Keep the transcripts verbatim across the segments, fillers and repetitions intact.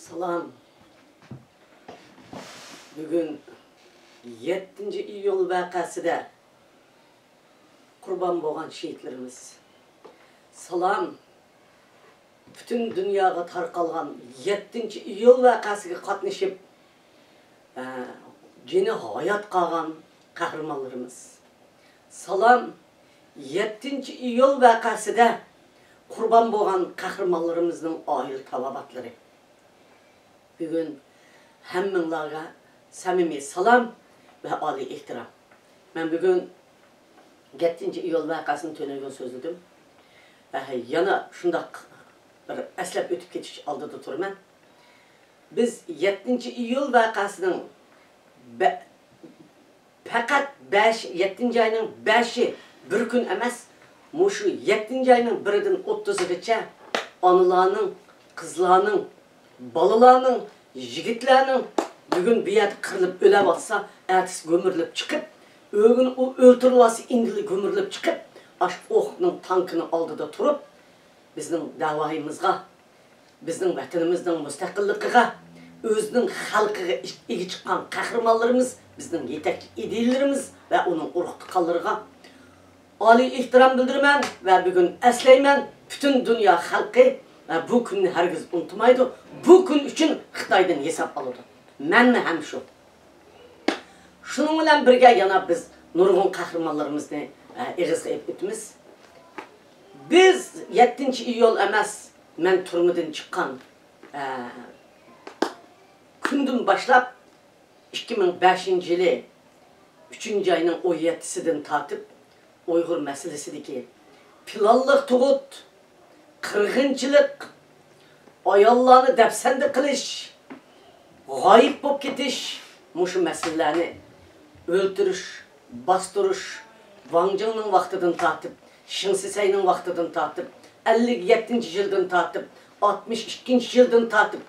سالام. بۈگۈن يەتتىنچى ئىيۇل ۋەقەسىدە قۇربان بولغان شېھىتلىرىمىز. سالام، پۈتۈن دۇنياغا تارقالغان يەتتىنچى ئىيۇل ۋەقەسىگە قاتنىشىپ، ئە، جېنى ھايات قالغان قەھرىمانلىرىمىز. سالام، يەتتىنچى ئىيۇل ۋەقەسىدە قۇربان بولغان قەھرىمانلىرىمىزنىڭ ئائىلە تاۋابىئاتلىرى. بۈگۈن ھەممىڭلارغا سەمىمىي سالام ۋە ئالىي ئېھتىرام. مەن بۈگۈن يەتتىنچى ئىيۇل ۋەقەسىنى تۈنۈگۈن سۆزلىدىم. ۋە يەنە شۇنداق بىر ئەسلەپ ئۆتۈپ كېتىش ئالدىدا تۇرىمەن. بىز يەتتىنچى ئىيۇل ۋەقەسىنىڭ بە-، پەقەت بەش، يەتتىنچى ئاينىڭ بەشى بىر كۈن ئەمەس، مۇشۇ يەتتىنچى ئاينىڭ بىرىدىن ئوتتۇزىغىچە ئانىلارنىڭ، قىزلارنىڭ، بالىلارنىڭ، يىگىتلەرنىڭ بۈگۈن بۇ يەردە قىرىلىپ ئۆلۈۋاتسا، ئەتىسى گۈمۈرۈلۈپ چىقىپ، ئۆگۈن ئۇ ئۆلتۈرۈلۈۋاتسا، ئىندىلى گۈمۈرۈلۈپ چىقىپ، ئاشۇ ئوقنىڭ، تانكىنىڭ ئالدىدا تۇرۇپ، بىزنىڭ دەۋايىمىزغا، بىزنىڭ ۋەتىنىمىزنىڭ مۇستەقىللىقىغا، ئۆزىنىڭ خەلقىگە ئىگە چىققان قەھرىمانلىرىمىز، بىزنىڭ يېتەكچى ئىدىيىلىرىمىز ۋە ئۇنىڭ ئۇرۇق-تۇغقانلىرىغا ئالىي ئېھتىرام بىلدۈرىمەن ۋە بۈگۈن ئەسلەيمەن، پۈتۈن دۇنيا خەلقى ۋە بۇ كۈننى ھەرگىز ئۇنتۇمايدۇ. بۇ كۈن ئۈچۈن خىتايدىن ھېساب ئالىدۇ. مەنمۇ ھەم شۇ. شۇنىڭ بىلەن بىرگە يەنە بىز نۇرغۇن قەھرىمانلىرىمىزنى، ئە، ئېغىزغا ئېلىپ ئۆتىمىز. بىز يەتتىنچى ئىيۇل ئەمەس، مەن تۈرمىدىن چىققان، ئە، كۈندىن باشلاپ، ئىككى مىڭ بەشىنچى يىلى ئۈچىنچى ئاينىڭ ئون يەتتىسىدىن تارتىپ ئۇيغۇر مەسىلىسىدىكى پىلانلىق تۇغۇت، قىرغىنچىلىق، ئاياللارنى دەپسەندە قىلىش، غايىب بولۇپ كېتىش، مۇشۇ مەسىلىلەرنى ئۆلتۈرۈش، باستۇرۇش، ۋاڭ جىڭنىڭ ۋاقتىدىن تارتىپ، شېڭ شىسەينىڭ ۋاقتىدىن تارتىپ، ئەللىك يەتتىنچى يىلدىن تارتىپ، ئاتمىش ئىككىنچى يىلدىن تارتىپ،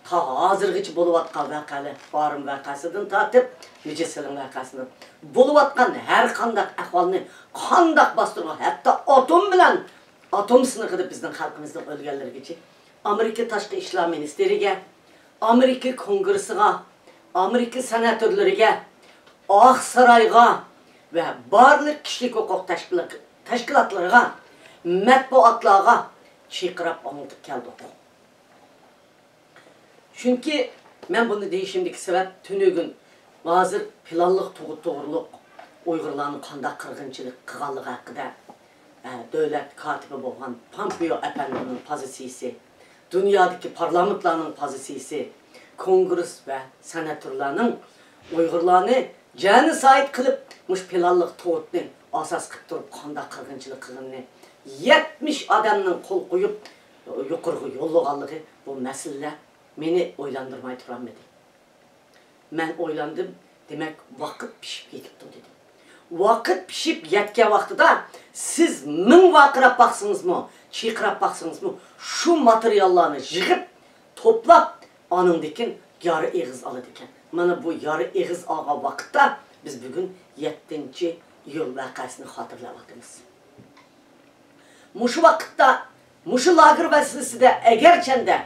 تا ھازىرغىچە بولۇۋاتقان ۋەقەلەر، بارىم ۋەقەسىدىن تارتىپ، مىجىسىلىڭ ۋەقەسىدىن بولۇۋاتقان ھەر قانداق ئەھۋالنى قانداق باستۇرغان، ھەتتا ئاتوم بىلەن، ئاتوم سىنىقىدا بىزنىڭ خەلقىمىزنىڭ ئۆلگەنلىرىگىچە، ئامېرىكا تاشقى ئىشلار مىنىستىرىگە، ئامېرىكا كونگرېسسىغا، ئامېرىكا سېناتورلىرىگە، ئاقسارايغا ۋە بارلىق كىشىلىك ھوقۇق تەشكىلات-، تەشكىلاتلىرىغا، مەتبۇئاتلارغا چىرقىراپ ئاڭلىتىپ كەلدۇق. چۈنكى مەن بۇنى دېيىشىمدىكى سەۋەب، تۈنۈگۈن ھازىر پىلانلىق تۇغۇت توغرۇلۇق ئۇيغۇرلارنىڭ قانداق قىرغىنچىلىق قىلغانلىقى ھەققىدە، ئە، دۆلەت كاتىپى بولغان پامپېئو ئەپەندىنىڭ پوزىتسىيىسى، دۇنيادىكى پارلامېنتلارنىڭ پوزىتسىيىسى، كونگرېس ۋە سېناتورلارنىڭ ئۇيغۇرلارنى جېنوسايد قىلىپ، مۇشۇ پىلانلىق تۇغۇتنى ئاساس قىلىپ تۇرۇپ قانداق قىرغىنچىلىق قىلغىنىنى، يەتمىش ئادەمنىڭ قول قويۇپ يۇقىرىغا يوللىغانلىقى، بۇ مەسىلىلەر مېنى ئويلاندۇرماي تۇرالمىدى. مەن ئويلاندىم، دېمەك، ۋاقىت پىشىپ يېتىپتۇ، دېدىم. ۋاقىت پىشىپ يەتكەن ۋاقتىدا سىز مىڭ ۋارقىراپ باقسىڭىزمۇ، چىرقىراپ باقسىڭىزمۇ، شۇ ماتېرىياللارنى يىغىپ، توپلاپ، ئانىڭدىن كېيىن يارا ئېغىز ئالىدىكەن. مانا بۇ يارا ئېغىز ئالغان ۋاقىتتا بىز بۈگۈن يەتتىنچى ئىيۇل ۋەقەسىنى خاتىرىلەۋاتىمىز. مۇشۇ ۋاقىتتا، مۇشۇ لاگېر مەسىلىسىدە ئەگەرچەندە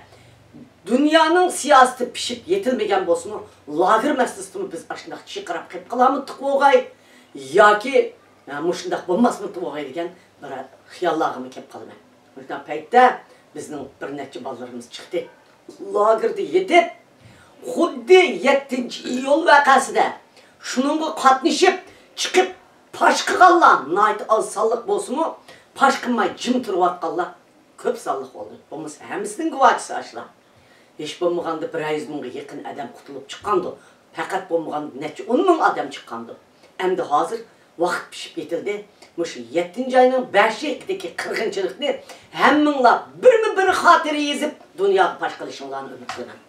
دۇنيانىڭ سىياسىتى پىشىپ يېتىلمىگەن بولسىمۇ، لاگېر مەسىلىسىدىمۇ بىز ئاشۇنداق چىرقىراپ قېلىپ قالارمىدۇق بولغاي ياكى، ھە، مۇشۇنداق بولماسمىدۇق بولغاي دېگەن بىر خىياللارغىمۇ كېلىپ قالىمەن. مۇشۇنداق پەيتتە بىزنىڭ بىر نەچچە بالىلىرىمىز چىقتى. لاگېردا يېتىپ، خۇددى يەتتىنچى ئىيۇل ۋەقەسىدە شۇنىڭغا قاتنىشىپ چىقىپ پاش قىلغانلار ناھايىتى ئاز سانلىق بولسىمۇ، پاش قىلماي جىم تۇرۇۋاتقانلار كۆپ سانلىق بولدى. بولمىسا ھەممىسىنىڭ گۇۋاھچىسى ئاشۇلار. ھېچ بولمىغاندا بىر يۈز مىڭغا يېقىن ئادەم قۇتۇلۇپ چىققاندۇ. پەقەت بولمىغاندا نەچچە ئون مىڭ ئادەم چىققاندۇ. ئەمدى ھازىر ۋاقىت پىشىپ يېتىلدى. مۇشۇ يەتتىنچى ئاينىڭ بەشىدىكى قىرغىنچىلىقنى ھەممىڭلار بىرمۇ بىر خاتىرە يېزىپ، دۇنياغا پاش قىلىشىڭلارنى ئۈمىد قىلىمەن.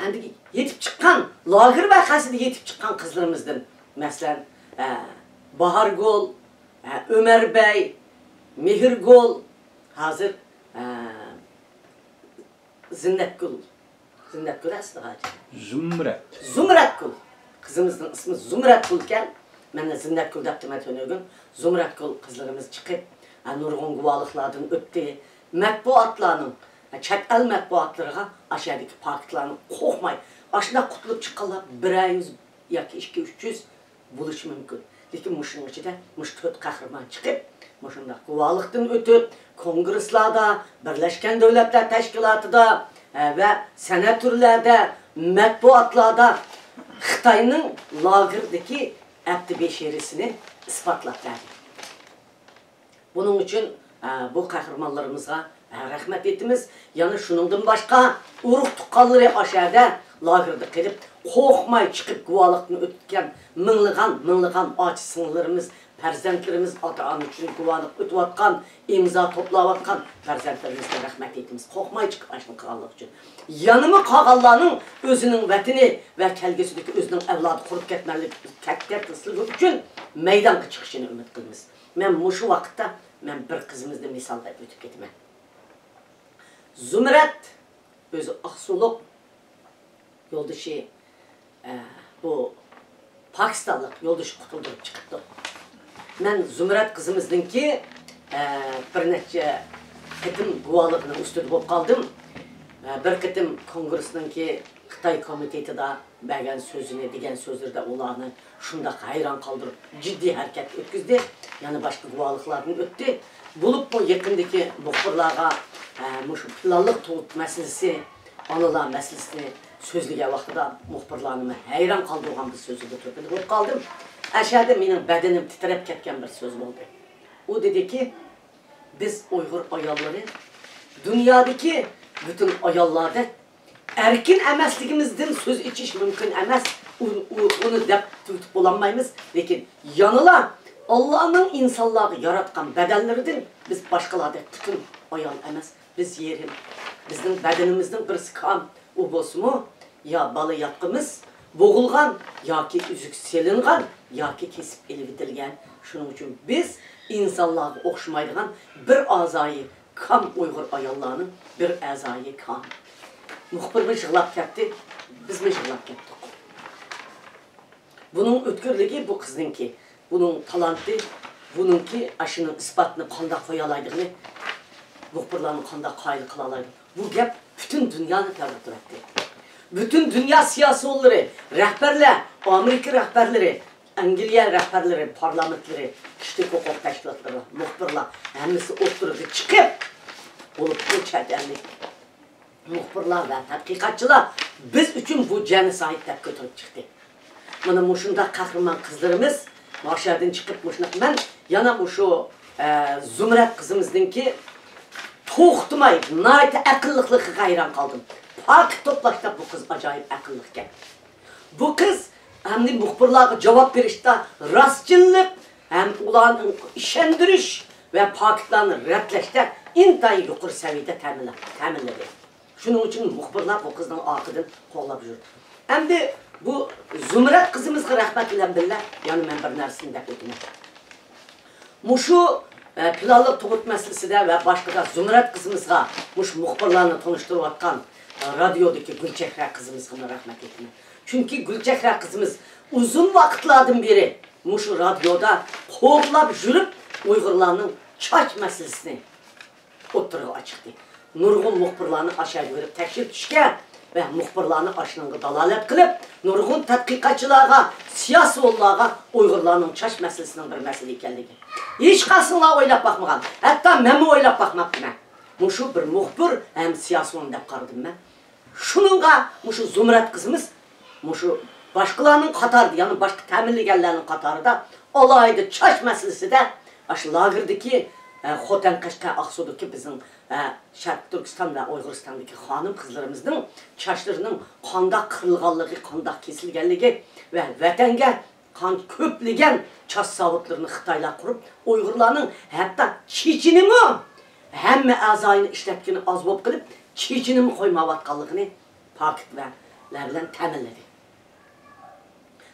ئەمدى يېتىپ چىققان، لاگېر ۋەقەسىدە يېتىپ چىققان قىزلىرىمىزدىن، مەسىلەن، ئە، باھارگۈل، ئە، ئۆمەربەي، مېھىرگۈل، ھازىر، ئە، زىننەتگۈل. زىننەتگۈل ئەسلى ھاجى. زۇمرەت. زۇمرەتگۈل. قىزىمىزنىڭ ئىسمى زۇمرەتگۈل ئىكەن. مەن زىننەتگۈل دەپتىمەن تۈنۈگۈن. زۇمرەتگۈل قىزلىرىمىز چىقىپ، ھە، نۇرغۇن گۇۋاھلىقلاردىن ئۆتتى. مەتبۇئاتلارنىڭ، چەت ئەل مەتبۇئاتلىرىغا ئاشۇ يەردىكى پاكىتلارنى قورقماي، ئاشۇنداق قۇتۇلۇپ چىققانلار بىرەر يۈز ياكى ئىككى، ئۈچ يۈز بولۇشى مۇمكىن. لېكىن مۇشۇنىڭ ئىچىدە مۇشۇ تۆت قەھرىمان چىقىپ، مۇشۇنداق گۇۋاھلىقتىن ئۆتۈپ، كونگرېسلاردا، بىرلەشكەن دۆلەتلەر تەشكىلاتىدا، ھە، ۋە سەنئەت تۈرلەردە، مەتبۇئاتلاردا خىتاينىڭ لاگېردىكى ئەپتى بېشىرىسىنى ئىسپاتلاپ بەردى. بۇنىڭ ئۈچۈن، ئە، بۇ قەھرىمانلىرىمىزغا، ئە، رەھمەت ئېيتىمىز. يەنە شۇنىڭدىن باشقا، ئۇرۇق تۇغقانلىرى ئاشۇ يەردە لاگېردا قېلىپ، قورقماي چىقىپ گۇۋاھلىقتىن ئۆتكەن مىڭلىغان، مىڭلىغان ئاچا سىڭىللىرىمىز، پەرزەنتلىرىمىز، ئاتا-ئانا ئۈچۈن گۇۋاھلىق ئۆتۈۋاتقان، ئىمزا توپلاۋاتقان پەرزەنتلىرىمىزگە رەھمەت ئېيتىمىز. قورقماي چىقىپ ئاشۇنى قىلغانلىقى ئۈچۈن. يەنىمۇ قالغانلارنىڭ ئۆزىنىڭ ۋەتىنى ۋە كەلگۈسىدىكى ئۆزىنىڭ ئەۋلادى قۇرۇپ كەتمەنلىك، كەتمەسلىكى ئۈچۈن مەيدانغا چىقىشىنى ئۈمىد قىلىمىز. مەن مۇشۇ ۋاقىتتا مەن بىر قىزىمىزنى مىسال دەپ ئۆتۈپ كېتىمەن. زۇمرەت ئۆزى ئاقسۇلۇق، يولدىشى، ئە، بۇ پاكىستانلىق يولدىشى قۇتۇلدۇرۇپ چىقىپتۇ. مەن زۇمرەت قىزىمىزنىڭكى، ئە، بىر نەچچە قېتىم گۇۋاھلىقىنىڭ ئۈستىدە بولۇپ قالدىم. ئە، بىر قېتىم كونگرېسنىڭكى خىتاي كومىتېتىدا بەرگەن سۆزىنى، دېگەن سۆزلىرىدە ئۇلارنى شۇنداق ھەيران قالدۇرۇپ، جىددىي ھەرىكەت ئۆتكۈزدى. يەنە باشقا گۇۋاھلىقلاردىن ئۆتتى. بولۇپمۇ يېقىندىكى مۇخبىرلارغا، ئە، مۇشۇ پىلانلىق تۇغۇت مەسىلىسى، ئانىلار مەسىلىسىنى سۆزلىگەن ۋاقتىدا مۇخبىرلارنى ھەيران قالدۇرغان بىر سۆزىدە تۆپىدە بولۇپ قالدىم. ئەشەدە مېنىڭ بەدىنىم تىترەپ كەتكەن بىر سۆز بولدى. ئۇ دېدىكى، بىز ئۇيغۇر ئاياللىرى دۇنيادىكى پۈتۈن ئاياللاردەك ئەركىن ئەمەسلىكىمىزدىن سۆز ئېچىش مۇمكىن ئەمەس، ئۇ-، ئۇ-، ئۇنى دەپ تۈگىتىپ بولالمايمىز. لېكىن يەنىلا ئاللانىڭ ئىنسانلارغا ياراتقان بەدەنلىرىدىن بىز باشقىلاردەك پۈتۈن ئايال ئەمەس، بىز يېرىم. بىزنىڭ بەدىنىمىزنىڭ بىرسى كام، ئۇ بولسىمۇ يا بالا ياتقۇمىز بوغۇلغان، ياكى ئۈزۈك سېلىنغان، ياكى كېسىپ ئېلىۋېتىلگەن. شۇنىڭ ئۈچۈن بىز ئىنسانلارغا ئوخشىمايدىغان بىر ئەزايى كام ئۇيغۇر ئاياللارنىڭ بىر ئەزايى كام. مۇخبىرمۇ يىغلاپ كەتتى، بىزمۇ يىغلاپ كەتتۇق. بۇنىڭ ئۆتكۈرلۈكى بۇ قىزنىڭكى، بۇنىڭ تالانتى، بۇنىڭكى ئاشۇنىڭ ئىسپاتىنى قانداق قويالايدىغىنى، مۇخبىرلارنى قانداق قايىل قىلالايدۇ. بۇ گەپ پۈتۈن دۇنيانى تەۋرىتىۋەتتى. پۈتۈن دۇنيا سىياسىيونلىرى، رەھبەرلەر، ئامېرىكا رەھبەرلىرى، ئەنگلىيە رەھبەرلىرى، پارلامېنتلىرى، كىشىلىك ھوقۇق تەشكىلاتلىرى، مۇخبىرلار ھەممىسى ئوتتۇرىغا چىقىپ، بولۇپمۇ چەت ئەللىك مۇخبىرلار ۋە تەتقىقاتچىلار بىز ئۈچۈن بۇ جېنوسايد دەپ كۆتۈرۈپ چىقتى. مانا مۇشۇنداق قەھرىمان قىزلىرىمىز ماشادىن چىقىپ مۇشۇنداق. مەن يەنە مۇشۇ، ئە، زۇمرەت قىزىمىزنىڭكى توختىماي ناھايىتى ئەقىللىقلىقىغا ھەيران قالدىم. پاكىت توپلاشتا بۇ قىز ئاجايىپ ئەقىللىقكەن. بۇ قىز ئەمدى مۇخبىرلارغا جاۋاب بېرىشتە راستچىللىق ھەم ئۇلارنى ئىشەندۈرۈش ۋە پاكىتلارنى رەتلەشتە ئىنتايىن يۇقىرى سەۋىيەدە تەمىنلە-، تەمىنلىدى. شۇنىڭ ئۈچۈن مۇخبىرلار بۇ قىزنىڭ ئارقىدىن قوغلاپ يۈردى. ئەمدى بۇ زۇمرەت قىزىمىزغا رەھمەت بىلەن بىللە، يەنە مەن بىر نەرسىنى دەپ ئۆتىمەن. مۇشۇ، ئە، پىلانلىق تۇغۇت مەسىلىسىدە ۋە باشقىدا زۇمرەت قىزىمىزغا، مۇشۇ مۇخبىرلارنى تونۇشتۇرۇۋاتقان، ئە، رادىيودىكى گۈلچېھرە قىزىمىزغىمۇ رەھمەت ئېيتىمەن. چۈنكى گۈلچېھرە قىزىمىز ئۇزۇن ۋاقىتلاردىن بېرى مۇشۇ رادىيودا قوغلاپ يۈرۈپ ئۇيغۇرلارنىڭ چاچ مەسىلىسىنى ئوتتۇرىغا ئاچىقتى. نۇرغۇن مۇخبىرلارنى ئاشۇ يەرگە بېرىپ تەكشۈرتۈشكە ۋە مۇخبىرلارنى ئاشۇنىڭغا دالالەت قىلىپ، نۇرغۇن تەتقىقاتچىلارغا، سىياسىيونلارغا ئۇيغۇرلارنىڭ چاچ مەسىلىسىنىڭ بىر مەسىلە ئىكەنلىكى. ھېچقايسىڭلار ئويلاپ باقمىغان، ھەتتا مەنمۇ ئويلاپ باقماپتىمەن. مۇشۇ بىر مۇخبىر ھەم سىياسىيون دەپ قارىدىم مەن. شۇنىڭغا مۇشۇ زۇمرەت قىزىمىز مۇشۇ باشقىلارنىڭ قاتارىدا، يەنى باشقا تەمىنلىگەنلەرنىڭ قاتارىدا ئالاھىدە چاچ مەسىلىسىدە ئاشۇ لاگېردىكى، ئە، خوتەن، قەشقەر، ئاقسۇدىكى بىزنىڭ، ئە، شەرقىي تۈركىستان ۋە ئۇيغۇرىستاندىكى خانىم قىزلىرىمىزنىڭ چاچلىرىنىڭ قانداق قىرىلغانلىقى، قانداق كېسىلگەنلىكى ۋە ۋەتەنگە قان كۆپلىگەن چاچ زاۋۇتلىرىنى خىتايلار قۇرۇپ، ئۇيغۇرلارنىڭ ھەتتا چېچىنىمۇ ھەممە ئەزايىنى ئىشلەتكىنى ئاز بولۇپ قېلىپ، چېچىنىمۇ قويمايۋاتقانلىقىنى پاكىتلار بىلەن تەمىنلىدى.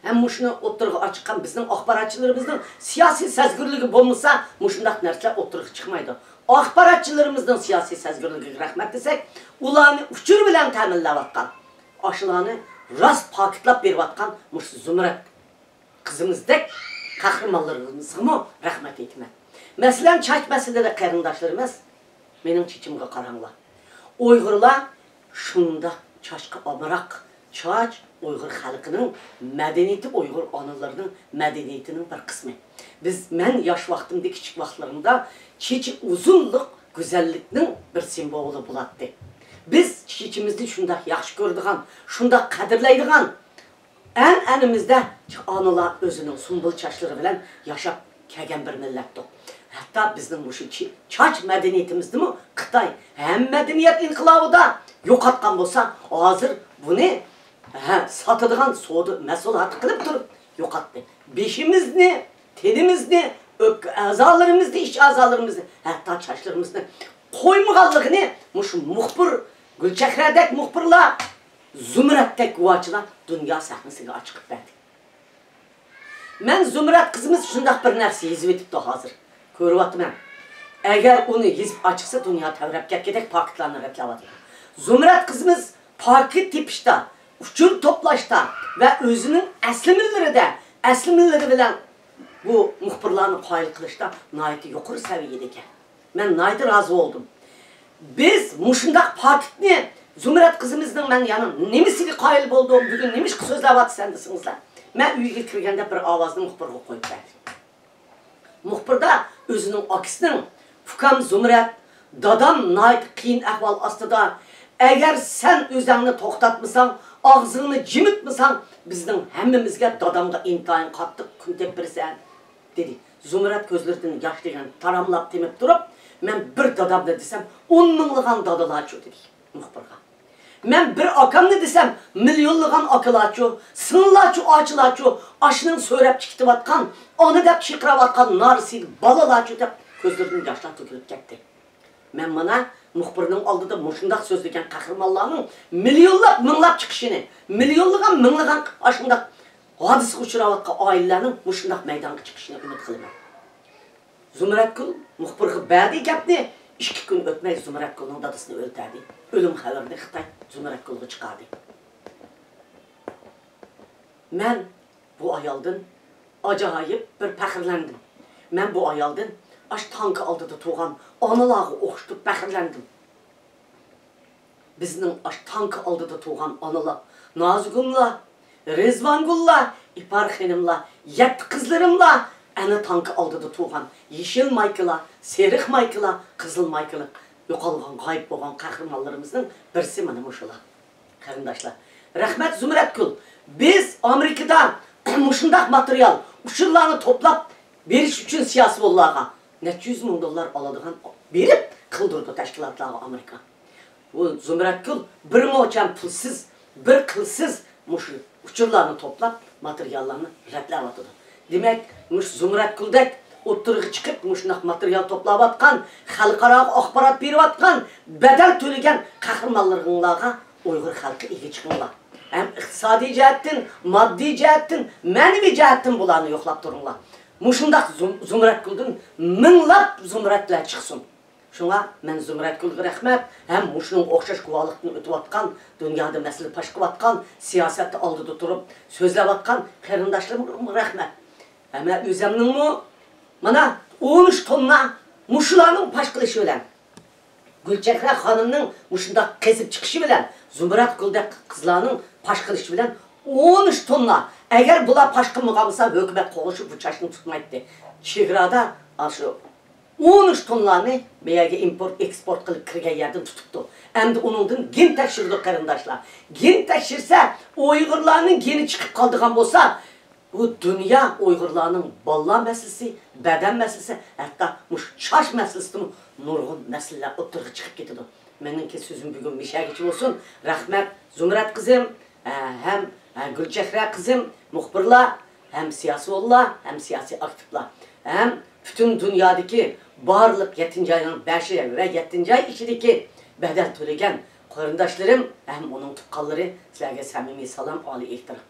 ھەم مۇشۇنى ئوتتۇرىغا ئاچىققان بىزنىڭ ئاخباراتچىلىرىمىزنىڭ سىياسىي سەزگۈرلۈكى بولمىسا، مۇشۇنداق نەرسىلەر ئوتتۇرىغا چىقمايدۇ. ئاخباراتچىلىرىمىزنىڭ سىياسىي سەزگۈرلۈكىگە رەھمەت دېسەك، ئۇلارنى ئۇچۇر بىلەن تەمىنلەۋاتقان، ئاشۇلارنى راست پاكىتلاپ بېرىۋاتقان مۇشۇ زۇمرەت قىزىمىزدەك قەھرىمانلىرىمىزغىمۇ رەھمەت ئېيتىمەن. مەسىلەن، چاچ مەسىلىدە قېرىنداشلىرىمىز، مېنىڭ چېچىمغا قاراڭلار. ئۇيغۇرلار شۇنداق چاچقا ئامراق. چاچ ئۇيغۇر خەلقىنىڭ مەدەنىيىتى، ئۇيغۇر ئانىلىرىنىڭ مەدەنىيىتىنىڭ بىر قىسمى. بىز، مەن ياش ۋاقتىمدا، كىچىك ۋاقىتلىرىمدا چېچى ئۇزۇنلۇق گۈزەللىكنىڭ بىر سىمۋولى بولاتتى. بىز چېچىمىزنى شۇنداق ياخشى كۆرىدىغان، شۇنداق قەدىرلەيدىغان، ئەنئەنىمىزدە ئانىلار ئۆزىنىڭ سۇمبۇل چاچلىرى بىلەن ياشاپ كەلگەن بىر مىللەتتۇق. ھەتتا بىزنىڭ مۇشۇ چى-، چاچ مەدەنىيىتىمىزنىمۇ خىتاي ھەم مەدەنىيەت ئىنقىلابىدا يوقاتقان بولسا، ھازىر بۇنى، ھە، ساتىدىغان سودا مەھسۇلاتى قىلىپ تۇرۇپ يوقاتتى. بېشىمىزنى، تېنىمىزنى، ئۆپكە ئەزالىرىمىزنى، ئىچ ئەزالىرىمىزنى، ھەتتا چاچلىرىمىزنى قويمىغانلىقىنى مۇشۇ مۇخبىر، گۈلچېھرەدەك مۇخبىرلار، زۇمرەتتەك گۇۋاچىلار دۇنيا سەھنىسىگە ئاچىقىپ بەردى. مەن زۇمرەت قىزىمىز شۇنداق بىر نەرسە يېزىۋېتىپتۇ ھازىر. كۆرۈۋاتىمەن. ئەگەر ئۇنى يېزىپ ئاچىقسا، دۇنيا تەۋرەپ كەتكۈدەك پاكىتلارنى رەتلەۋاتىدۇ. زۇمرەت قىزىمىز پاكىت تېپىشتا، ئۇچۇر توپلاشتا ۋە ئۆزىنىڭ ئەسلىمىلىرىدە، ئەسلىمىلىرى بىلەن بۇ مۇخبىرلارنى قايىل قىلىشتا ناھايىتى يۇقىرى سەۋىيەدە ئىكەن. مەن ناھايىتى رازى بولدۇم. بىز مۇشۇنداق پاكىتنى، زۇمرەت قىزىمىزنىڭ، مەن يەنە نېمىسىگە قايىل بولدۇم، بۈگۈن نېمىشقا سۆزلەۋاتىسەن دېسىڭىزلەر، مەن ئۆيگە كىرگەندە بىر ئاۋازنى مۇخبىرغا قويۇپ بەردىم. مۇخبىردا ئۆزىنىڭ ئاكىسىنىڭ، «ئۇكام زۇمرەت، دادام ناھايىتى قىيىن ئەھۋال ئاستىدا، ئەگەر سەن ئۆزۈڭنى توختاتمىساڭ، ئاغزىڭنى جىمىتمىساڭ، بىزنىڭ ھەممىمىزگە، دادامغا ئىنتايىن قاتتىق كۈن تېپىپ بېرىسەن» دېدى. زۇمرەت كۆزلىرىدىن ياش دېگەن تاراملاپ تېمىپ تۇرۇپ، «مەن بىر دادامنى دېسەم، ئون مىڭلىغان دادىلارچۇ؟» دېدى مۇخبىرغا. «مەن بىر ئاكامنى دېسەم، مىليونلىغان ئاكىلارچۇ، سىڭىللارچۇ، ئاچىلارچۇ، ئاشنىڭ سۆرەپ چىقىۋاتقان، ئانا دەپ چىقىراۋاتقان نارسىدىل بالىلارچۇ؟» دەپ كۆزلىرىدىن ياشلار تۆكۈلۈپ كەتتى. مەن مانا مۇخبىرنىڭ ئالدىدا مۇشۇنداق سۆزلىگەن قەھرىمانلارنىڭ مىليونلاپ، مىڭلاپ چىقىشىنى، مىليونلىغان، مىڭلىغان ئاشۇنداق ھادىسىگە ئۇچراۋاتقان ئائىلىلەرنىڭ مۇشۇنداق مەيدانغا چىقىشىنى ئۈمىد قىلىمەن. زۇمرەتگۈل مۇخبىرغا بەردى گەپنى، ئىككى كۈن ئۆتمەي زۇمرەتگۈلنىڭ دادىسىنى ئۆلتۈردى. ئۆلۈم خەۋىرىنى خىتاي زۇمرەتگۈلگە چىقاردى. مەن بۇ ئايالدىن ئاجايىپ بىر پەخىرلەندىم. مەن بۇ ئايالدىن ئاشۇ تانكا ئالدىدا تۇرغان ئانىلارغا ئوخشىتىپ پەخىرلەندىم. بىزنىڭ ئاشۇ تانكا ئالدىدا تۇرغان ئانىلار، نازۇگۇملار، رىزۋانگۈللار، ئىپار خېنىملار، يەتتە قىزلىرىملار، ئەنە تانكا ئالدىدا تۇرغان يېشىل مايكىلار، سېرىق مايكىلار، قىزىل مايكىلار، يوقالغان، غايىب بولغان قەھرىمانلىرىمىزنىڭ بىرسى مانا مۇشۇلار. قېرىنداشلار، رەھمەت زۇمرەتگۈل، بىز ئامېرىكىدا مۇشۇنداق ماتېرىيال، ئۇچۇرلارنى توپلاپ بېرىش ئۈچۈن سىياسىيونلارغا نەچچە يۈز مىڭ دوللار ئالىدىغان بېرىپ قىلدۇرىدۇ تەشكىلاتلارغا ئامېرىكا. بۇ زۇمرەتگۈل بىر موچەن پۇلسىز، بىر قىلسىز مۇشۇ ئۇچۇرلارنى توپلاپ، ماتېرىياللارنى رەتلەۋاتىدۇ. دېمەك، مۇشۇ زۇمرەتگۈلدەك ئوتتۇرىغا چىقىپ، مۇشۇنداق ماتېرىيال توپلاۋاتقان، خەلقئاراغا ئاخبارات بېرىۋاتقان، بەدەل تۆلىگەن قەھرىمانلىرىڭلارغا ئۇيغۇر خەلقى ئىگە چىقىڭلار. ھەم ئىقتىسادىي جەھەتتىن، ماددىي جەھەتتىن، مەنىۋى جەھەتتىن بۇلارنى يوقلاپ تۇرۇڭلار. مۇشۇنداق زۇم-، زۇمرەتگۈلدىن مىڭلاپ زۇمرەتلەر چىقسۇن. شۇڭا مەن زۇمرەتگۈلگە رەھمەت ھەم مۇشۇنىڭغا ئوخشاش گۇۋاھلىقتىن ئۆتۈۋاتقان، دۇنيادا مەسىلە پاش قىلىۋاتقان، سىياسەتتە ئالدىدا تۇرۇپ سۆزلەۋاتقان قېرىنداشلىرىمغا رەھمەت. ھەم ئۆزۈمنىڭمۇ مانا ئون ئۈچ توننا مۇشۇلارنىڭ پاش قىلىشى بىلەن، گۈلچېھرە خانىمنىڭ مۇشۇنداق قېزىپ چىقىشى بىلەن، زۇمرەتگۈلدەك قىزلارنىڭ پاش قىلىشى بىلەن ئون ئۈچ توننا، ئەگەر بۇلار پاش قىلمىغان بولسا، ھۆكۈمەت قوغلىشىپ بۇ چاچنى تۇتمايتتى. چېگرادا ئاشۇ ئون ئۈچ توننانى بۇ يەرگە ئىمپورت، ئېكسپورت قىلىپ كىرگەن يەردىن تۇتۇپتۇ. ئەمدى ئۇنىڭدىن گېن تەكشۈرىدۇ، قېرىنداشلار. گېن تەكشۈرسە، ئۇيغۇرلارنىڭ گېنى چىقىپ قالىدىغان بولسا، بۇ دۇنيا ئۇيغۇرلارنىڭ بالىلار مەسىلىسى، بەدەن مەسىلىسى، ھەتتا مۇشۇ چاچ مەسىلىسىدىمۇ نۇرغۇن مەسىلىلەر ئوتتۇرىغا چىقىپ كېتىدۇ. مېنىڭكى سۆزۈم بۈگۈن مۇشۇ يەرگىچە بولسۇن. رەھمەت، زۇمرەت قىزىم، ھە، ھەم، ھە، گۈلچېھرە قىزىم، مۇخبىرلار، ھەم سىياسىيونلار، ھەم سىياسىي ئاكتىپلار، ھەم پۈتۈن دۇنيادىكى بارلىق يەتتىنچى ئاينىڭ بەشى ۋە يەتتىنچى ئاي ئىچىدىكى بەدەل تۆلىگەن قېرىنداشلىرىم ھەم ئۇنىڭ تۇغقانلىرى، سىلەرگە سەمىمىي سالام، ئالىي ئېھتىرام.